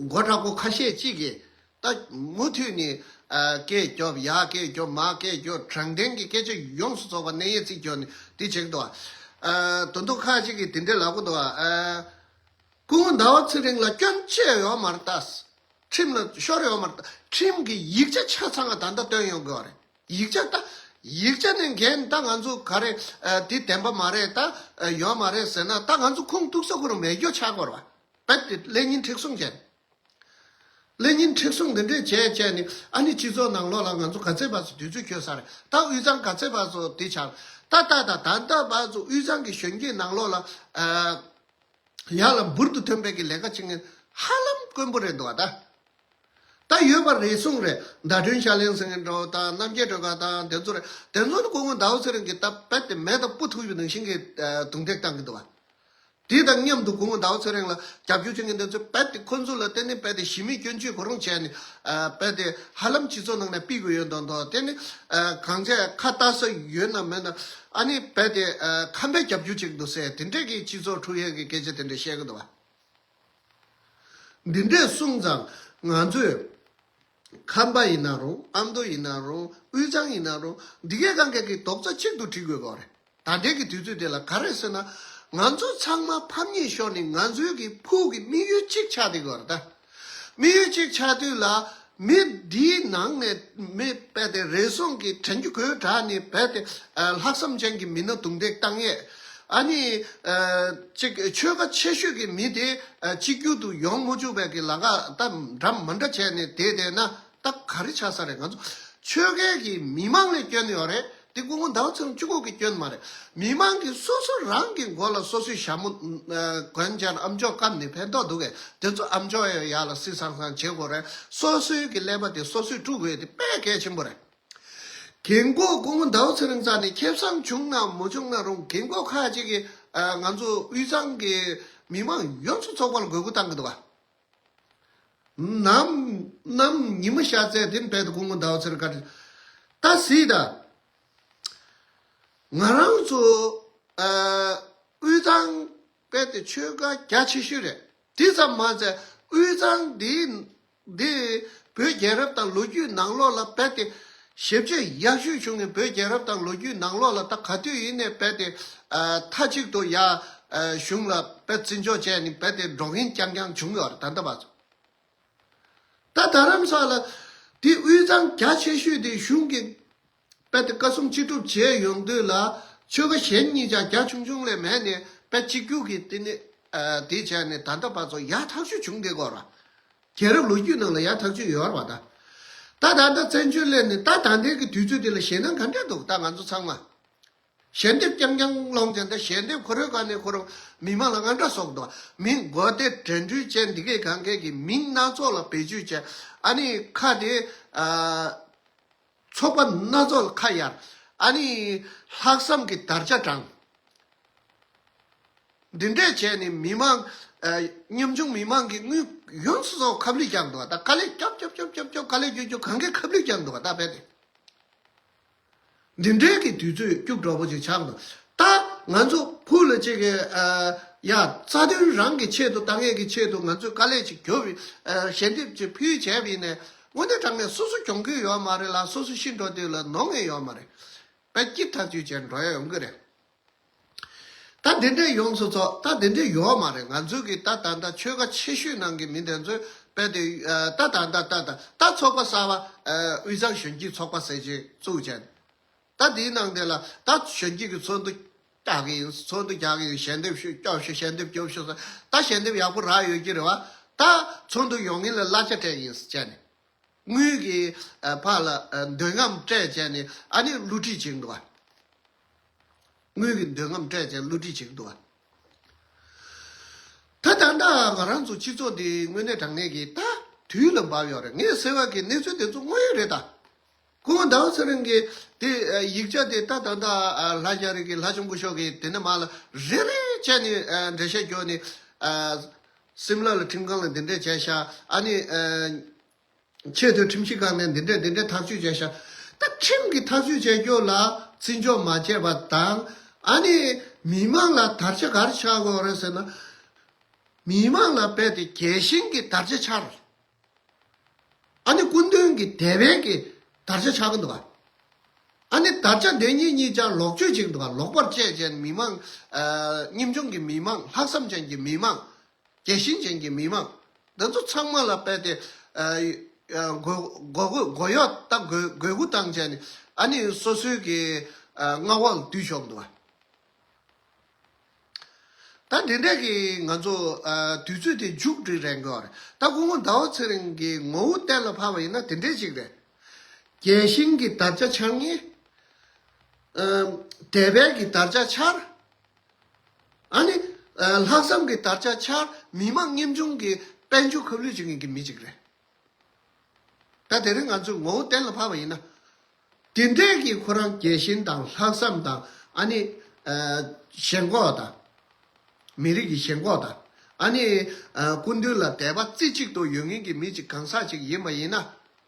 མགོ་མཁྲེགས་པོ་ཁ་ཤས་ཅིག་གིས་ད་མུ་མཐུད་ནས་ཨ་སྐད་རྒྱོབ། ཡར་སྐད་རྒྱོབ། མར་སྐད་རྒྱོབ། དྲང་བདེན་གྱི་སྐད་ཆ་ཡོངས་སུ་རྫོགས་པ་ནས་ཡས་ཚིག་རྒྱོབ་ནས་དེ་བྱེད་ཀྱི་འདུག་ཨ་དོན་དུ་ཁ་ཅིག་གིས་དེ་འདྲས་ལབ་ཀྱི་འདུག་ཨ་སྐུ་ངོ་ཟླ་བ་ཚེ་རིང་ལ་སྐྱོན་ཅི་ཡང་ཡོད་མ་རེད་ད། ཁྲིམས་ལ་ཤོར་ཡོད་མ་རེད་ད། ཁྲིམས་ཀྱི་ཡིག་ཆ་ཆ་ཚང་ང་ད་ལྟ་བཏོན་ཡོང་གི་ཡོད་རེད། ཡིག་ཆ་ད། ཡིག་ཆ་ནས་འགན་ད་ང་ཚོ་ག་རེ་ཨ་དེ་བདེན་པ་མ་རེད། ད་ཨ་ཡོད་མ་རེད་ཟེར་ན། ད་ང་ཚོ་ཁུངས་གཏུགས་ས་ཁོ་རང་མེད་རྒྱུ་ཆགས་ཀྱི་ཡོད་རེད་བ། རྦད་དེ་ཀླད་སྙིང་མཁྲེགས་བཟུང་བྱས། ཀླད་སྙིང་མཁྲེགས་བཟུང་འདི་འདྲས་བྱས་བྱས་ནས། ཨ་ནི་སྤྱི་ཚོགས་ནང་ལོགས་ལ་ང་ཚོ་ག་ཚོད་བར་དུ་དུས་ཚོད་འཁྱོལ་ས་རེད། ད་དབུས་གཙང་ག་ཚོད་བར་དུ་དེ་ཆགས། ད་ད་ད་ད་ལྟ་བར་དུ་དབུས་གཙང་གི་གཞོན་སྐྱེས་ནང་ལོགས་ལ་ཨ་ཡར་ལ་འབུར་དུ་ཐོན་པའི་གི་ལས་ཀ་བྱེད་མཁན་ཧ་ལམ་དཀོན་པོ་རེད་འདུག་བ་ད། ད་ཡོད་པ་རེ་ཟུང་རེད། ཟླ་སྒྲོན་ཤར་གླིང་ཟེར་མཁན་འདྲ་བོ་དང་རྣམ་རྒྱལ་སྒྲོལ་དཀར་དང་དེ་ཚོ་རེད། དེ་ཚོ་ནི་སྐུ་ངོ་ཟླ་བ་ཚེ་རིང་གིས་ད་རྦད་དེ་མེ་དང་སྤུ་ཐུག་པའི་ནང་བཞིན་གྱི་ཨ་རྡུང་རྡེག་བཏང་གི་འདུག་བ། དེ་དང་མཉམ་དུ་སྐུ་ངོ་ཟླ་བ་ཚེ་རིང་ལ་རྒྱབ་སྐྱོར་བྱེད་མཁན་དེ་ཚོས་རྦད་དེ་ཁོ་ཚོ་ལ་དེ་ནི་རྦད་དེ་གཞི་མེད་སྐྱོན་བརྗོད་ཁོ་རང་བྱས་ནས་ཨ་རྦད་དེ་ཧ་ལམ་སྤྱི་ཚོགས་ནང་ནས་ཕུད་དགོས་ཡོད་མདོག་མདོག་དེ་ནི་ཨ་གང་བྱས་ཁ་ལྟ་ས་ཡོད་ན་མེད་ན་ཨ་ནི་རྦད་དེ་ཨ་ཁམས་པས་རྒྱབ་སྐྱོར་བྱེད་ཀྱི་འདུག་ཟེར་དེ་འདྲས་ཀྱི་སྤྱི་ཚོགས་འཁྲུག་ཡས་ཀྱི་སྐད་ཆ་དེ་འདྲས་བཤད་ཀྱི་འདུག་བ། འདི་འདྲས་གསུངས་ཙང་ང་ཚོས་ཁམས་པ་ཡིན་ན་རུང་ཨ་མདོ་ཡིན་ན་རུང་དབུས་གཙང་ཡིན་ན་རུང་འདི་གའི་སྒང་ག་གི་རྡོག་རྩ་གཅིག་ཏུ་སྒྲིལ་དགོས་ཀྱི་རེད། ད་ལྟའི་གི་དུས་ཚོད་དེ་ལ་ག་རེ་ཟེར་ན་ང་ཚོ་ཚང་མ་ཕམ་ཉེས་ཤོར་ནས་ང་ཚོའི་གི་ཕུགས་ཀྱི་དམིགས་ཡུལ་གཅིག་ཆགས་བསྡད་ཀྱི་རེད་ད། དམིགས་ཡུལ་གཅིག་ཆགས་དུས་ལ་མི་འདིའི་ནང་ནས་མི་རྦད་དེ་རེ་ཟུང་གིས་དྲན་རྒྱུ་གོས་དྲག་ནས་རྦད་དེ་ལྷག་བསམ་ཅན་གྱི་མི་སྣ་རྡུང་རྡེག་བཏང་ཡས། ཨ་ནི་ཨ་ཅིག་ཆོལ་ཁ་ཆེ་ཤོས་ཀྱི་མི་དེ་ཨ་གཅིག་གྱུར་དུ་ཡོང་མ་བཅུག་པའི་གི་ལ་ཁ་ད་འདྲ་མི་འདྲ་བྱས་ནས་བསྡད་བསྡད་ན་ད་ག་རེ་ཆགས་ས་རེད། ང་ཚོ་ཆོལ་ཁའི་གི་མི་མང་ལས་སྐྱོན་ཡོད་རེད། དེ་སྐུ་ངོ་ཟླ་བ་ཚེ་རིང་གཅིག་པོ་གི་སྐྱོན་མ་རེད། མི་མང་གིས་སོ་སོ་རང་གི་མགོ་ལ་སོ་སོའི་ཞྭ་མོ་ཨ་གོན་བྱས་ཨམ་ཅོག་བཀབ་ནས་ཕན་ཐོགས་འདུག་གས། དེ་ཚོ་ཨམ་ཅོག་ཡང་ཡག་ལ་སི་སང་སང་བྱེད་དགོས་རེད། སོ་སོའི་གི་ཀླད་པ་དེ་སོ་སོས་དཀྲུག་དགོས་དེ་དཔེ་གལ་ཆེན་པོ་རེད། རྒན་གོག་སྐུ་ངོ་ཟླ་བ་ཚེ་རིང་རྩ་ནས་ཁེ་བཟང་བྱུང་ན་མ་བྱུང་ན་རུང་རྒན་གོག་ཁ་ཅིག་གིས་ཨ་ང་ཚོ་དབུས་གཙང་གི་མི་མང་ཡོངས་སུ་ཚོགས་པ་ལ་དགོས་མཁོ་བཏང་གི་འདུག་ག། ནམ་ནམ་ཉི་མ་ཤར་ཚད་དེ་རྦད་དེ་སྐུ་ངོ་ཟླ་བ་ཚེ་རིང་བཀའ་དྲིན། ད་གཟིགས་དང་། ང་རང་ཚོ་ཨ་དབུས་གཙང་རྦད་དེ་ཆོལ་ཁ་རྒྱ་ཆེ་ཤོས་རེད། དེ་ཙམ་མ་ཟད་དབུས་གཙང་འདི་འདི་བོད་རྒྱལ་རབས་དང་ལོ་རྒྱུས་ནང་ལོགས་ལ་རྦད་དེ་ཞེ་ཆེ་ཡག་ཤོས་བྱུང་ནས་བོད་རྒྱལ་རབས་དང་ལོ་རྒྱུས་ནང་ལོགས་ལ་ད་ག་དུས་ཡིན་ནས་རྦད་དེ་ཨ་མཐའ་གཅིག་ཏུ་ཡ་ཨ་གཞུང་ལ་རྦད་བརྩི་འཇོག་བྱས་ནས་རྦད་དེ་འགྲོ་མཁན་རྐྱང་རྐྱང་བྱུང་ཡོད་རེད་ད་ལྟ་བར་དུ། ད་རྡ་རམ་ས་ལ་དེ་དབུས་གཙང་རྒྱ་ཆེ་ཤོས་དེ་གཞུང་གིས་རྦད་དེ་བཀའ་གསུང་ཅི་སྒྲུབ་བྱས་ཡོང་དུས་ལ་ཆོལ་ཁ་གཞན་གཉིས་ཀྱང་རྒྱ་ཆུང་ཆུང་ལས་མེད་ནས་རྦད་གཅིག་གྱུར་གྱི་དེ་ནི་ཨ་དེ་བྱས་ནས་ད་ལྟ་བར་དུ་ཡག་ཐག་ཆོད་བྱུང་བསྡད་ཀྱི་ཡོད་རེད། རྒྱལ་རབས་ལོ་རྒྱུས་ནང་ལ་ཡག་ཐག་ཆོད་ཡོད་རེད་བ་ད། ད་ད་ལྟ་བཙན་བྱོལ་སླེབས་ནས་ད་ད་ལྟའི་གི་དུས་ཚོད་འདི་ལ་ཞེད་སྣང་ག་འདྲས་འདུག་ད་ང་ཚོ་ཚང་མ། ཞལ་འདེབས་རྐྱང་རྐྱང་སློང་ཙང་ད་ཞལ་འདེབས་ཁོ་རའི་སྒང་ནས་ཁོ་རང་མི་མང་ལ་དངངས་སྐྲག་བཟོ་གི་འདུག་མི་མགོ་བདེ་དྲན་འཕྲུལ་ཅན་འདི་གའི་སྒང་གའི་གི་མིང་སྣ་ཚོགས་ལ་བེད་སྤྱོད་བྱས་ཨ་ནི་ཁ་དེ་ཨ་ཚོགས་པ་སྣ་ཚོགས་ལ་ཁ་གཡར་ཨ་ནི་ལྷག་བསམ་གྱི་དར་ཆ་དྲངས། འདི་འདྲས་བྱས་ནས་མི་མང་ཨ་ཉམ་ཆུང་མི་མང་གི་དངུལ་ཡོངས་སུ་རྫོགས་ཁ་བསླུས་རྒྱག་འདུག་བ། ད་དཀའ་ལས་སྐྱོབ་སྐྱོབ་སྐྱོབ་སྐྱོབ་སྐྱོབ་དཀའ་ལས་སྐྱོབ་སྐྱོབ་གང་གའི་ཁ་བསླུས་རྒྱག་འདུག་བ། ད་དཔེ་དེ་འདི་འདྲས་ཀྱི་དུས་ཚོད་སྐྱུག་བྲོ་པོ་ཅིག་ཆགས་འདུག་ད་ང་ཚོ་ཕུགས་ལ་ཅིག་གི་ཨ་ཡ་རྩ་དོན་རང་གི་ཆེད་དུ་ད་ངེད་ཀྱི་ཆེད་དུ་ང་ཚོས་དཀའ་ལས་ཅིག་རྒྱོབ་པའི་ཨ་ཞལ་འདེབས་ཅིག་ཕུལ་བྱས་པ་ཡིན་ནའི་དངོས་གནས་དྲང་གནས་སོ་སོ་གྱོང་གུད་ཡོད་མ་རེད་ལ་སོ་སོ་ཤི་འགྲོ་དུས་ལ་ནོར་ངེས་ཡོད་མ་རེད། དཔེ་སྐྱིད་ཐག་ཆོད་བྱས་འགྲོ་ཡ་ཡོང་གི་རེད། ད་དེ་འདྲས་ཡོངས་སུ་རྫོགས་ད་དེ་འདྲས་ཡོད་མ་རེད། ང་ཚོའི་གི་ད་ད་ལྟ་ཆོལ་ཁ་ཆེ་ཤོས་ནང་གི་མི་དེ་ཚོས་དཔེ་དེ་ད་ད་ད་ད་ད་ད་ཚོགས་པ་གསར་པ་དབུས་གཙང་གཞོན་སྐྱེས་ཚོགས་པ་ཟེར་ཅིག་བཙུགས་བྱས། ད་དེའི་ནང་དེ་ལ་ད་གཞོན་སྐྱེས་ཀྱི་ཚོགས་འདུ་རྒྱག་གི་ཡིན། ཚོགས་འདུ་རྒྱག་གི་ཡིན། ཞལ་འདེབས་ཞུ་སྐྱོབ་ཤོག་ཞལ་འདེབས་སྐྱོབ་ཤོག་ཟེར། ད་ཞལ་འདེབས་ཡག་པོ་རག་ཡོད་ཀྱི་རེད་བ། ད་ཚོགས་འདུ་ཡོང་མཁན་ལ་གླ་ཆ་སྤྲད་ཡིན་ཟེར་བྱས་ནས། དངུལ་གྱི་ཨ་ཕར་ལ་ཨ་འདོད་རྔམ་སྤྲད་བྱས་ནས་ཨ་ནི་བསླུ་བྲིད་བྱེད་ཀྱི་འདུག་བ། དངུལ་གྱི་འདོད་རྔམ་སྤྲད་བྱས་བསླུ་བྲིད་བྱེད་ཀྱི་འདུག་བ། ད་ད་ལྟ་ང་རང་ཚོ་སྤྱི་ཚོགས་འདི་དངོས་གནས་དྲང་གནས་ཀྱི་ད་དུས་ལ་བབས་ཡོད་རེད། ངས་ཟེར་བ་གི་གནས་ཚུལ་དེ་ཚོ་དངོས་ཡོད་རེད་ད། སྐུ་ངོ་ཟླ་བ་ཚེ་རིང་གིས་དེ་ཨ་ཡིག་ཆ་དེ་ད་ད་ལྟ་ཨ་ལྷ་རྒྱ་རི་གི་ལྷ་ཆུང་སྐུ་ཞབས་ཀྱིས་དེ་ནས་མར་ལ་རེ་རེ་བྱས་ནས་ཨ་འགྲེལ་བཤད་བརྒྱབ་ནས་ཨ་སིམ་ལ་ལ་ཁྲིམས་ཁང་ལ་འདི་འདྲས་བྱས་ཤག་ཨ་ནི་ཨ། ཆེས་མཐོའི་ཁྲིམས་ཞིབ་ཁང་ནས་འདི་འདྲས་འདི་འདྲས་ཐག་གཅོད་བྱས་ཤག་ད་ཁྲིམས་ཀྱིས་ཐག་གཅོད་བྱས་རྒྱུ་ལ་བརྩི་འཇོག་མ་བྱས་པ་དང་། ཨ་ནི་མི་མང་ལ་དར་ཆ་ག་རེ་ཆགས་དགོས་རེད་ཟེར་ན། མི་མང་ལ་རྦད་དེ་རྒྱལ་ཞེན་གྱི་དར་ཆ་འཕྱར། ཨ་ནི་སྐུ་མདུན་གྱི་དད་པའི་གི་དར་ཆ་འཕྱར་གི་འདུག་ག་ཨ་ནི་དར་ཆ་འདི་གཉིས་གཉིས་ཆ་ལོག་སྤྱོད་བྱེད་ཀྱི་འདུག་ག་ལོག་པར་སྤྱད་བྱས་མི་མང་། ཨ་ཉམ་ཆུང་གི་མི་མང་། ལྷག་བསམ་ཅན་གྱི་མི་མང་། རྒྱལ་ཞེན་ཅན་གྱི་མི་མང་། འདི་ཚོ་ཚང་མ་ལ་རྦད་དེ་ཨ་ཨ་མགོ་མགོ་མགོ་གཡོག་ད་མགོ་མགོ་སྒུར་བཏང་བྱས་ནས་ཨ་ནི་སོ་སོའི་གི་ཨ་མངའ་འོག་ལ་བསྡུས་ཆོག་འདུག་བ། ད་འདི་འདྲས་ཀྱི་ང་ཚོ་ཨ་དུས་ཚོད་དེ་མཇུག་སྒྲིལ་རན་གི་བ་རེད། ད་སྐུ་ངོ་ཟླ་བ་ཚེ་རིང་གི་ངོ་བོ་གཏན་ལ་ཕབ་པ་ཡིན་ན་དེ་འདྲས་ཅིག་རེད། རྒྱལ་ཞེན་གྱི་དར་ཆ་འཕྱར་མཁན། ཨ་དད་པའི་གི་དར་ཆ་འཕྱར། ཨ་ནི་ཨ་ལྷག་བསམ་གྱི་དར་ཆ་འཕྱར། མི་མང་ཉམ་ཆུང་གི་དཔལ་འབྱོར་ཁ་བསླུས་བྱེད་མཁན་གྱི་མི་ཅིག་རེད། ད་དེ་རིང་ང་ཚོས་ངོ་བོ་གཏན་ལ་ཕབ་པ་ཡིན་ན། དེ་འདྲའི་གི་ཁོ་རང་རྒྱལ་ཞེན་དང་ལྷག་བསམ་དང་ཨ་ནི་ཨ་ཞེན་ཁོག་དང་། མི་རིགས་ཀྱི་ཞེན་ཁོག་དང་། ཨ་ནི་ཨ་སྐུ་མདུན་ལ་དད་པ་རྩེ་གཅིག་ཏུ་ཡོད་མཁན་གྱི་མི་གཅིག་གང་ཟག་ཅིག་ཡིན་པ་ཡིན་ན།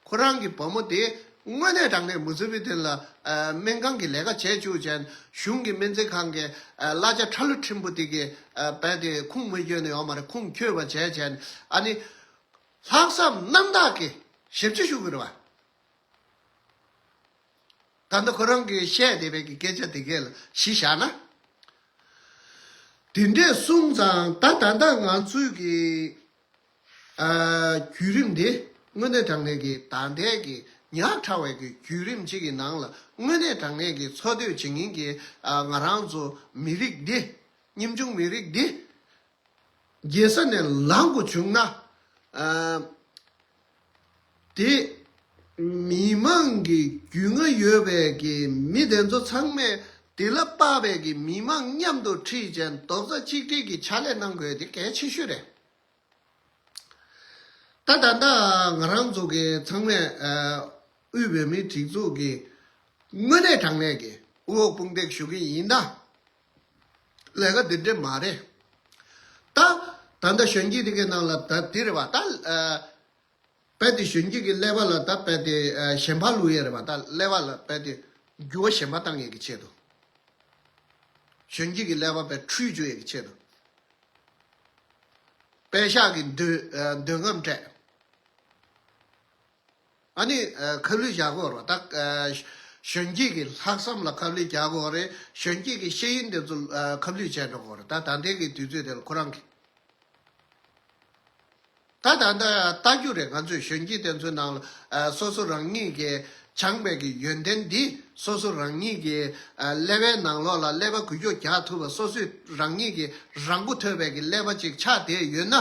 ཁོ་རང་གི་བུ་མོ་དེ་དངོས་གནས་དྲང་གནས་མུ་ཚེ་བི་དེ་ལ་ཨ་སྨན་ཁང་གི་ལས་ཀ་བྱས་བཅུག་བྱས། གཞུང་གི་སྨན་རྩིས་ཁང་གི་ཨ་གླ་ཆ་ཁྲ་ལོ་ཁྲིམས་པོ་དེ་གི་ཨ་རྦད་དེ་ཁུངས་མི་འཁྱོལ་ནས་ཡོང་མ་རེད། ཁུངས་འཁྱོལ་བ་བྱས་བྱས། ཨ་ནི་ལྷག་བསམ་རྣམ་དག་གིས་ཞབས་ཕྱི་ཞུ་གི་རེད་བ། ད་ལྟ་ཁོ་རང་གིས་བཤད་བསྡད་པའི་གི་སྐད་ཆ་དེ་གས་ལ་གཞི་བཞག་ན། དེ་འདྲས་གསུངས་ཙང་། ད་ད་ལྟ་ང་ཚོའི་གི་ཨ་བརྒྱུད་རིམ་འདི་དངོས་གནས་དྲང་གནས་ཀྱི་ད་ལྟའི་གི་ཉག་ཕྲ་བའི་གི་བརྒྱུད་རིམ་གཅིག་གི་ནང་ལ། དངོས་གནས་དྲང་གནས་ཀྱི་འཚོ་སྡོད་བྱེད་མཁན་གྱི་ཨ་ང་རང་ཚོ་མི་རིགས་འདི། ཉམ་ཆུང་མི་རིགས་འདི་རྒྱལ་ས་ནས་ལངས་དགོས་བྱུང་ན། ཨ་དེ་མི་མང་གི་རྒྱུས་མངའ་ཡོད་པའི་གི་མི་དེ་ཚོ་ཚང་མས་དེ་ལ་དཔག་པའི་གི་མི་མང་མཉམ་དུ་ཁྲིད་བྱས་རྡོག་རྩ་གཅིག་སྒྲིལ་གྱི་ཕྱག་ལས་གནང་དགོས་དེ་གལ་ཆེ་ཤོས་རེད། ད་ད་ལྟ་ང་རང་ཚོ་གི་ཚང་མས་ཨ་དབུས་བོད་མིའི་སྒྲིག་འཛུགས་ཀྱི་དངོས་གནས་དྲང་གནས་ཀྱི་དབུ་འོག་དཔུང་འདེགས་ཞུ་གི་ཡིན་ན། ལས་ཀ་འདི་འདྲས་མ་རེད། ད་ད་ལྟ་གཞོན་སྐྱེས་དེ་གའི་ནང་ལ་ད་འདི་རེད་བ། ད་ཨ་རྦད་དེ་གཞོན་སྐྱེས་ཀྱི་ཀླད་པ་ལ་ད་རྦད་དེ་ཨ་ཞེན་པ་བླུག་ཡས་རེད་བ། ད་ཀླད་པ་ལ་རྦད་དེ་འགྱུར་བ་ཞེན་པ་བཏང་ཡས་ཀྱི་ཆེད་དུ། གཞོན་སྐྱེས་ཀྱི་ཀླད་པ་རྦད་འཁྲུད་བཅུག་ཡས་ཀྱི་ཆེད་དུ། པད་ཤག་གི་འདོད་ཨ་འདོད་རྔམ་སྤྲད། ཨ་ནི་ཨ་ཁ་བསླུས་རྒྱག་དགོས་རེད། ད་ཨ་གཞོན་སྐྱེས་ཀྱི་ལྷག་བསམ་ལ་ཁ་བསླུས་རྒྱག་དགོས་རེད། གཞོན་སྐྱེས་ཀྱི་ཤེས་ཡོན་དེ་ཚོ་ཨ་ཁ་བསླུས་བྱས་འགྲོ་དགོས་རེད། ད་ད་ལྟའི་གི་དུས་ཚོད་དེ་ལ་ཁོ་རང་གི་ད་ད་ལྟ་ལྟ་རྒྱུ་རེད། ང་ཚོས་གཞོན་སྐྱེས་དེ་ཚོའི་ནང་ལ་ཨ་སོ་སོ་རང་ཉིད་ཀྱི་སྦྱངས་པའི་གི་ཡོན་ཏན་འདི། སོ་སོ་རང་ཉིད་ཀྱི་ཨ་ཀླད་པའི་ནང་ལོགས་ལ་ཀླད་པ་འགུལ་སྐྱོད་རྒྱག་ཐུབ་པ། སོ་སོས་རང་ཉིད་ཀྱི་རང་མགོ་ཐོན་པའི་གི་ཀླད་པ་ཅིག་ཆགས་བསྡད་ཡོད་ན།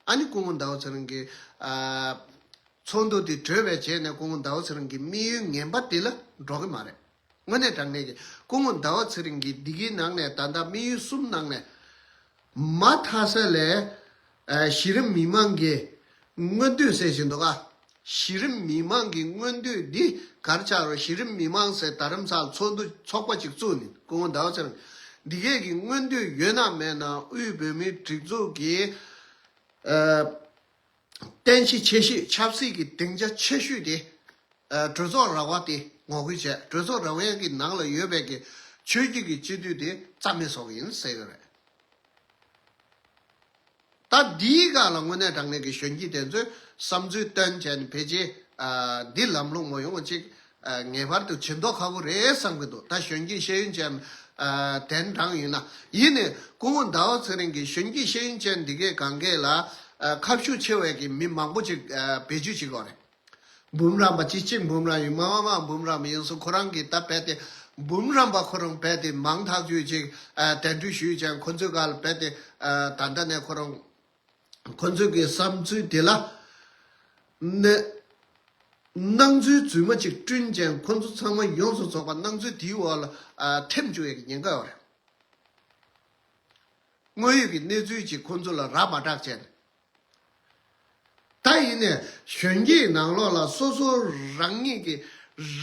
ཨ་ནི་སྐུ་ངོ་ཟླ་བ་ཚེ་རིང་གི་ཨ་ཚོགས་འདུ་དེ་གྲོལ་བའི་རྗེས་ནས་སྐུ་ངོ་ཟླ་བ་ཚེ་རིང་གི་དམིགས་ཡུལ་ངན་པ་དེ་ལ་འགྲོ་གི་མ་རེད། དངོས་གནས་དྲང་གནས་ཀྱི་སྐུ་ངོ་ཟླ་བ་ཚེ་རིང་གིས་འདི་གའི་ནང་ནས་ད་ལྟ་དམིགས་ཡུལ་གསུམ་ནང་ནས་མ་མཐའ་ས་ལས་ཨ་གཞི་རིམ་མི་མང་གི་མངོན་འདོད་ཟེར་བཞིན་འདུག་ག་གཞི་རིམ་མི་མང་གི་མངོན་འདོད་འདི་ག་རེ་ཆགས་རེད། གཞི་རིམ་མི་མང་ཟེར་རྡ་རམ་ས་ལ་ཚོགས་འདུ་ཚོགས་པ་ཅིག་བཙུགས་ནས་སྐུ་ངོ་ཟླ་བ་ཚེ་རིང་འདི་གས་ཀྱི་མངོན་འདོད་ཡོད་ན་མེད་ན། དབུས་བོད་མིའི་སྒྲིག་འཛུགས་ཀྱི་ཨ་རྟེན་གཞི་ཆེ་ཤོས། ཆབ་སྲིད་ཀྱི་སྡིངས་ཆ་ཆེ་ཤོས་དེ་ཨ་གྲོས་ཚོགས་ར་བ་དེ་ངོ་རྒོལ་བྱས། གྲོས་ཚོགས་ར་བའི་གི་ནང་ལ་ཡོད་པའི་གི་ཆོས་བརྒྱུད་ཀྱི་སྤྱི་འཐུས་དེ་རྩ་མེད་བཟོ་གི་ཡིན་ཟེར་གི་རེད། ད་འདིའི་སྒང་ལ་དངོས་གནས་དྲང་གནས་ཀྱི་གཞོན་སྐྱེས་དེ་ཚོས་བསམ་ཚུལ་བཏོན་བྱས་ནས་ཕལ་ཆེར་ཨ་འདི་ལམ་ལྷོང་མ་ཡོང་བ་ཅིག་ཨ་ངེས་པར་དུ་བྱེད་མདོག་ཁ་པོ་རེད་བསམ་གྱི་འདུག་ད་གཞོན་སྐྱེས་ཤེས་ཡོན་ཅན་ཨ་གདན་དྲངས་ཡོད་ན། ཡིན་ནའི་སྐུ་ངོ་ཟླ་བ་ཚེ་རིང་གིས་གཞོན་སྐྱེས་ཤེས་ཡོན་ཅན་འདི་གའི་སྒང་གས་ལ་ཨ་ཁ་ཤུགས་ཆེ་བའི་གི་མི་མང་པོ་ཅིག་ཨ་བེད་སྤྱོད་བྱེད་ཀྱི་ཡོད་རེད། འབུམ་རམས་པ་ཅི་གཅིག་འབུམ་རམས་ཡིན། མ་མ་མ་འབུམ་རམས་ཡིན་སོང་། ཁོ་རང་གིས་ད་རྦད་དེ་འབུམ་རམས་པ་ཁོ་རང་རྦད་དེ་མང་ཐག་ཆོད་ཅིག་ཨ་གདན་འདྲེན་ཞུས་ཀྱང་། ཁོ་ཚོའི་སྒང་ལ་རྦད་དེ་ཨ་ད་ལྟ་ནས་ཁོ་རང་ཁོ་ཚོའི་གི་བསམ་ཚུལ་དེ་ལ་ནས་སྣང་ཚུལ་རྫུན་མ་ཅིག་བསྐྲུན་ཀྱང་། ཁོ་ཚོ་ཚང་མ་ཡོངས་སུ་རྫོགས་པ་སྣང་ཚུལ་དེའི་འོག་ལ་ཨ་འཐིམ་བཅུག་ཡས་ཀྱི་ཉེན་ཁ་ཡོད་རེད། དངོས་ཡོད་ཀྱི་གནས་ཚུལ་ཅིག་ཁོ་ཚོ་ལ་རག་མ་རག་བྱས་ནས། ད་ཡིན་ནས་གཞོན་སྐྱེས་ནང་ལོགས་ལ་སོ་སོ་རང་ཉིད་ཀྱི་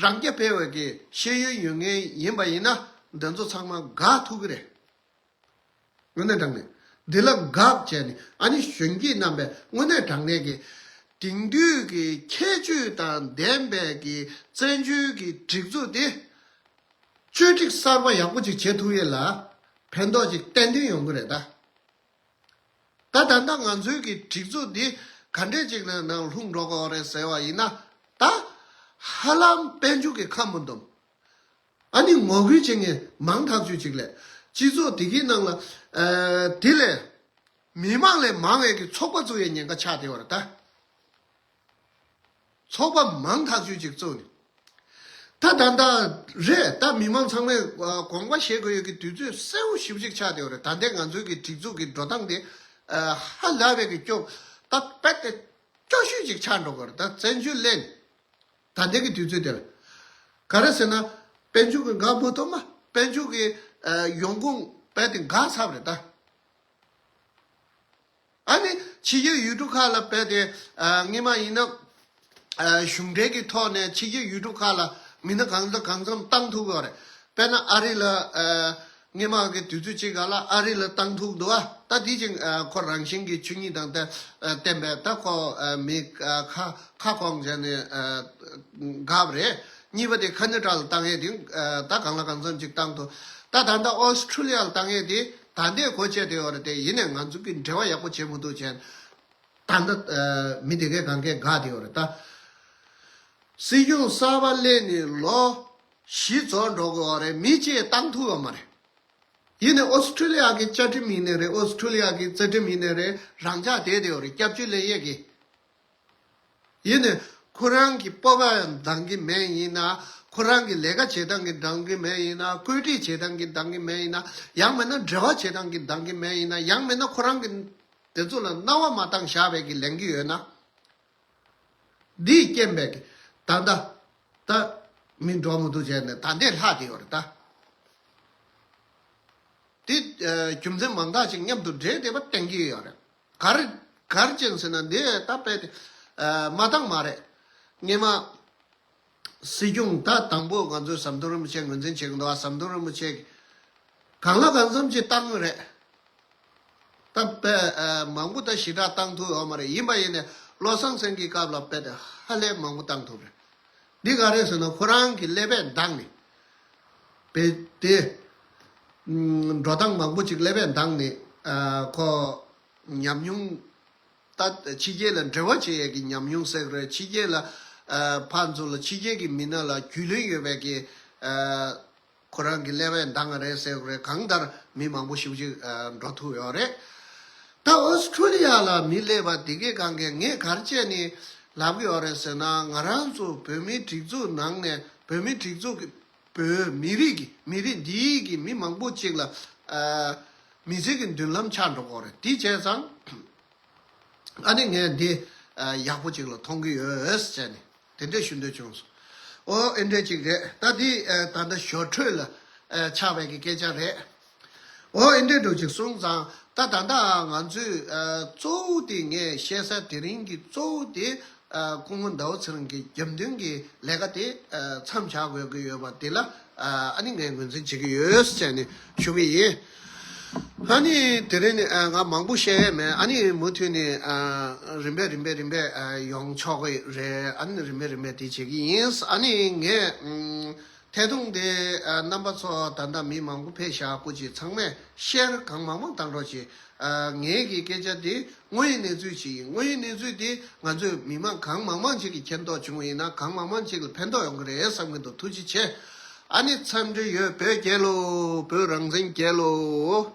རང་རྐྱ་འཕེར་བའི་གི་ཤེས་ཡོན་ཡོད་མཁན་ཡིན་པ་ཡིན་ན། འདི་ཚོ་ཚང་མ་དགག་ཐུབ་ཀྱི་རེད། དངོས་གནས་དྲང་གནས་འདི་ལ་དགག་བྱས་ནས། ཨ་ནི་གཞོན་སྐྱེས་རྣམ་པས་དངོས་གནས་དྲང་གནས་ཀྱི་དེང་དུས་ཀྱི་ཁྱད་ཆོས་དང་ལྡན་པའི་གི་བཙན་བྱོལ་གྱི་སྒྲིག་འཛུགས་དེ་བཅོས་སྒྲིག་གསར་པ་ཡག་པོ་ཅིག་བྱེད་ཐུབ་ཡས་ལ་ཕན་ཐོགས་ཅིག་ཏན་ཏན་ཡོང་གི་རེད་ད། ད་ད་ལྟ་ང་ཚོའི་གི་སྒྲིག་འཛུགས་འདི་ག་འདྲས་ཅིག་ནང་ལྷུང་འགྲོ་གི་ཡོད་རེད་ཟེར་བ་ཡིན་ན། ད་ཧ་ལམ་དཔལ་འབྱོར་གྱི་ཁ་མུ་འདུམ། ཨ་ནི་ངོ་རྒོལ་བྱེད་མཁན་མང་ཐག་ཆོད་ཅིག་ལས། སྤྱི་ཚོགས་དེ་གའི་ནང་ལ་ཨ་དེ་ལས་མི་མང་ལས་མང་བའི་གི་ཚོགས་པ་བཙུགས་ཡས་ཉེན་ཁ་ཆགས་བསྡད་ཡོད་རེད་ད། ཚོགས་པ་མང་ཐག་ཆོད་ཅིག་བཙུགས་ནས། ད་ད་ལྟ་རེད། ད་མི་མང་ཚང་མས་ཨ་དགོངས་པ་བཞེས་དགོས་ཡོད་ཀྱི་དུས་ཚོད་གསལ་བོ་ཞེ་པོ་ཅིག་ཆགས་བསྡད་ཡོད་རེད། ད་ལྟའི་ང་ཚོའི་གི་སྒྲིག་འཛུགས་ཀྱི་འགྲོ་སྟངས་དེ་ཨ་ཧ་ལས་པའི་གི་སྐྱོ། ད་རྦད་དེ་སྐྱོ་ཤོས་ཅིག་ཆགས་འགྲོ་གི་རེད། ད་བཙན་བྱོལ་གླེང་ད་ལྟའི་གི་དུས་ཚོད་དེ་ལ་ག་རེ་ཟེར་ན། དཔལ་འབྱོར་གྱི་འགག་མུ་འདུམ་མ། དཔལ་འབྱོར་གྱི་ཨ་ཡོང་ཁུངས་རྦད་དེ་འགག་ཚར་བ་རེད་ད། ཨ་ནི་ཕྱི་རྒྱལ་ཡུལ་གྲུ་ཁག་ལ་རྦད་དེ་ཨ་སྔོན་མ་ཡིན་ན་ གཞུང་འབྲེལ་གྱི་ཐོག་ནས་ཕྱི་རྒྱལ་ཡུལ་གྲུ་ཁག་ལ་མི་སྣ་གང་ཚ་གང་འཚམ་བཏང་ཐུབ་ཀྱི་ཡོད་རེད། དཔེར་ན་ཨ་རི་ལ། སྔོན་མ་གི་དུས་ཚོད་ཅིག་ག་ལ་ཨ་རི་ལ་བཏང་ཐུབ་འདུག་ཨ། ད་དེ་ཅིག་ཁོ་རང་བཞིན་གྱི་ཆོས་ཉིད་དང་བསྟན་པའི་ད་ཁོ་མི་ཁ་ཁ་སྐོང་བྱས་ནས་དགའ་བ་རེད། གཉིས་པ་དེ་ཁ་ན་ཌ་ལ་བཏང་ཡས་དེ་ད་གང་ལ་གང་འཚམ་ཅིག་བཏང་ཐུབ། ད་ད་ལྟ་ཨོ་སི་ཁྲུ་ལི་ཡ་ལ་བཏང་ཡས་དེ་ད་ལྟའི་གོ་བྱས་དེ་ཡོད་རེད་དེ། ཡིན་ནས་ང་ཚོ་གི་འབྲེལ་བ་ཡག་པོ་བྱེད་མི་ཐུབ་བྱས། ད་ལྟ་མི་དེ་གའི་གང་གའི་དགའ་དེ་ཡོད་རེད་ད། སྲིད་སྐྱོང་གསར་པ་སླེབས་ནས་ལོ་བཞི་རྫོགས་འགྲོ་གི་ཡོད་རེད། མི་གཅིག་བཏང་ཐུབ་ཡོད་མ་རེད། ཡིན་ནའི་ཨོ་སི་ཁྲུ་ལི་ཡ་གི་བཅའ་ཁྲིམས་ཡིན་ནའི་རེད། ཨོ་སི་ཁྲུ་ལི་ཡ་གི་རྩ་ཁྲིམས་ཡིན་ནའི་རེད། རང་འཇགས་བསྡད་དེ་ཡོད་རེད། སྐྱབས་བཅོལ་ལེན་ཡས་ཀྱི། ཡིན་ནའི་ཁོ་རང་གི་སྤོབས་པ་འདང་གི་མེད་ཡིན་ན། ཁོ་རང་གི་ལས་ཀ་བྱེད་སྟངས་ཀྱི་འདང་གི་མེད་ཡིན་ན། བཀོད་སྒྲིག་བྱེད་སྟངས་ཀྱི་འདང་གི་མེད་ཡིན་ན། ཡང་མིན་ན་འབྲེལ་བ་བྱེད་སྟངས་ཀྱི་འདང་གི་མེད་ཡིན་ན། ཡང་མིན་ན་ཁོ་རང་གི་དེ་ཚོ་ལ་སྣང་བ་མ་བཏང་བཞག་པའི་གི་ལེན་གྱི་ཡོད་ན། འདིས་རྐྱེན་པས་ཀྱི་ད་ལྟ་ད་མི་འགྲོ་མི་འདུག་བྱས་ནས་ད་ལྟའི་ལྷག་དེ་ཡོད་རེད་ད། དེ་རྒྱུ་མཚན་མང་དག་ཅིག་མཉམ་དུ་འདྲེས་བསྡད་པ་བསྟན་གྱི་ཡོད་རེད། ག་རེ་ག་རེ་བྱས་ཟེར་ན་འདི་ད་དཔེ་དེ་མ་བཏང་མ་རེད། སྔོན་མ། སྲིད་སྐྱོང་ད་དང་པོ་ང་ཚོའི་ཟམ་གདོང་རིན་པོ་ཆེ་ངོས་འཛིན་བྱེད་ཀྱི་འདུག་ཨ། ཟམ་གདོང་རིན་པོ་ཆེ་གིས་གང་ལ་གང་འཚམ་ཅིག་བཏང་གི་རེད། ད་དཔེ་མང་པོ་ད་ཞེ་དྲག་བཏང་ཐུབ་ཡོད་མ་རེད། ཡིན་པ་ཡིན་ནས་བློ་བཟང་སེང་གེའི་སྐབས་ལ་དཔེ་དེ་ཧ་ལས་མང་པོ་བཏང་ཐུབ་རེད། འདི་ག་རེད་ཟེར་ན་ཁོ་རང་གི་ཀླད་པས་འདང་ནས་དཔེ་དེ་འགྲོ་སྟངས་མང་པོ་ཅིག་ཀླད་པས་འདང་ནས་ཁོ་ཉམས་མྱོང་། ད་ཕྱི་རྒྱལ་ལ་འབྲེལ་བ་བྱེད་ཡས་ཀྱི་ཉམས་མྱོང་ཟེར་དགོས་རེད། ཕྱི་རྒྱལ་ལ་ཨ་ཕར་ཚུར་ལ་ཕྱི་རྒྱལ་གྱི་མི་སྣ་ལ་རྒྱུས་ལོན་ཡོད་པའི་གི་ཨ་ཁོ་རང་གི་ཀླད་པས་འདང་ང་རེད་ཟེར་དགོས་རེད། གང་ལྟར་མི་མང་པོ་ཞེ་པོ་ཅིག་ཨ་འགྲོ་ཐུབ་ཡོད་རེད། ད་ཨོ་སི་ཁྲུ་ལི་ཡ་ལ་མི་སླེབས་པ་དེ་གའི་སྒང་གས་ངས་ག་རེ་བྱས་ནས་ལབ་ཀྱི་ཡོད་རེད་ཟེར་ན། ང་རང་ཚོ་བོད་མིའི་སྒྲིག་འཛུགས་ནང་ནས་བོད་མིའི་སྒྲིག་འཛུགས་ཀྱི་བོད་མི་རིགས་ཀྱི་མི་རིགས་འདིའི་གི་མི་མང་པོ་ཅིག་ལ་ཨ་མི་ཚེ་གི་མདུན་ལམ་ཆགས་འགྲོ་གི་ཡོད་རེད། དེ་བྱས་ཙང་། ཨ་ནི་ངས་འདི་ཨ་ཡག་པོ་ཅིག་ལ་མཐོང་གི་ཡོད་ཟེར་ནས་དེ་འདྲས་ཞུ་འདོད་བྱུང་སོང་། ཨོ་ཨེ་འདྲས་ཅིག་རེད། ད་འདི་ཨ་ད་ལྟ་ཞོར་འཕྲོས་ལ་ཨ་ཆགས་པའི་གི་སྐད་ཆ་རེད། ཨོ་ཨེ་འདྲས་འདྲ་ཅིག་སོང་ཙང་ད་ད་ལྟ་ང་ཚོས་ཨ་གཙོ་བོ་དེ་ངས་བཤད་ས་དེ་རིང་གི་གཙོ་བོ་དེ་ཨ་སྐུ་ངོ་ཟླ་བ་ཚེ་རིང་གི་རྒྱབ་མདུན་གྱི་ལས་ཀ་དེ་ཨ་མཚམས་བཞག་དགོས་ཀྱི་ཡོད་པ་དེ་ལ་ཨ་ཨ་ནི་ངས་ངོས་འཛིན་བྱེད་ཀྱི་ཡོད་ཟེར་ནས་ཞུ་གི་ཡིན། ཨ་ནི་དེ་རིང་ནི་ཨ་ང་མང་པོ་བཤད་ཡས་མེད། ཨ་ནི་མུ་མཐུད་ནས་ཨ་རིམ་པས་རིམ་པས་རིམ་པས་ཨ་ཡོང་ཆོག་གི་རེད། ཨ་ནི་རིམ་པས་རིམ་པས་དེ་བྱེད་ཀྱི་ཡིན། ཨ་ནི་ངས་ཨམ་ཐད་གཏོང་དེ་ཨ་རྣམ་པ་ཚོ་ད་ལྟ་མི་མང་པོ་ཕེབས་བཞག་སྐུ་མཁྱེན། ཚང་མས་ཤེར་གང་མང་མང་བཏང་རོགས་གྱིས། ཨ་ངའི་གི་སྐད་ཆ་དེ་དངོས་ཡོད་གནས་ཚུལ་ཅིག་ཡིན། དངོས་ཡོད་གནས་ཚུལ་དེ་ང་ཚོས་མི་མང་གང་མང་མང་ཅིག་གིས་མཁྱེན་རྟོགས་བྱུང་བ་ཡིན་ན་གང་མང་མང་ཅིག་ལ་ཕན་ཐོགས་ཡོང་གི་རེད་བསམ་གྱི་འདུག་ཐུགས་རྗེ་ཆེ། ཨ་ནི་འཚམས་འདྲི་ཡོད། བོད་རྒྱལ་ལོ། བོད་རང་བཙན་རྒྱལ་ལོ།